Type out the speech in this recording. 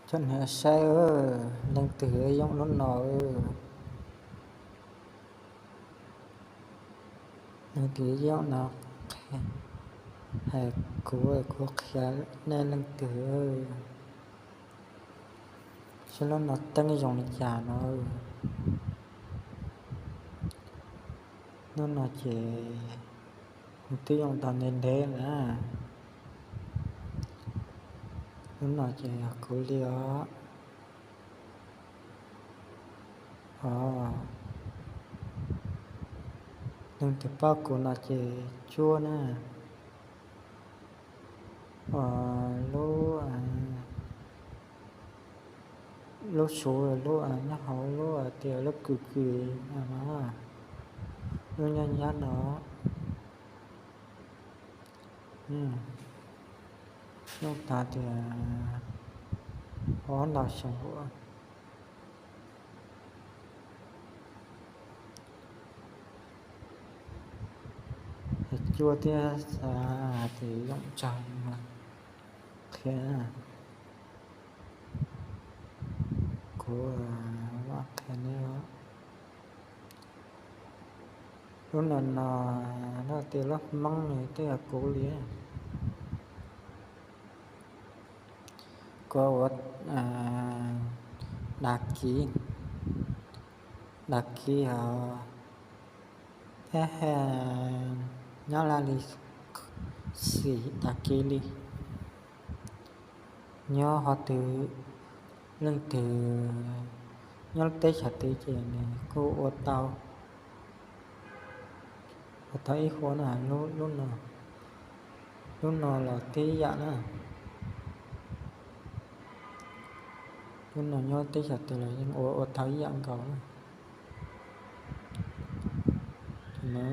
Cov niam saib, leej twg yooj lub no? Leej twg yooj no? Hais kuv, kuv qhia nej leej twg. Saib lub no teeb zoo li cas no. Lub no ces kuv twb yooj tau ntev ntev na. Lub no ces yog kuv li os. Os, leej twg paub kuv no ces tsuab na. Lub, lub suv, lub nyob hauv lub tias lub kws kws no, lub nyob nyab no. Yooj tas tias ob ntau xyoo. Cua thiab xav hais tias yooj tsawg mas qhia, kuv qhia nej. Lub no no, lub tias lub Hmoob no twb yog kuv li. Kuv ua dag kiv, dag kiv os, thiab nyob laj li xim dag kiv li. Nyob qhov twg, leej twg nyob lub teb chaws twg ces nws kuj ua tau, ua tau ib huab na. Lub no los tib yam na. Lub no nyob teb chaws twg los yeej ua, ua tau ib yam nkaus na.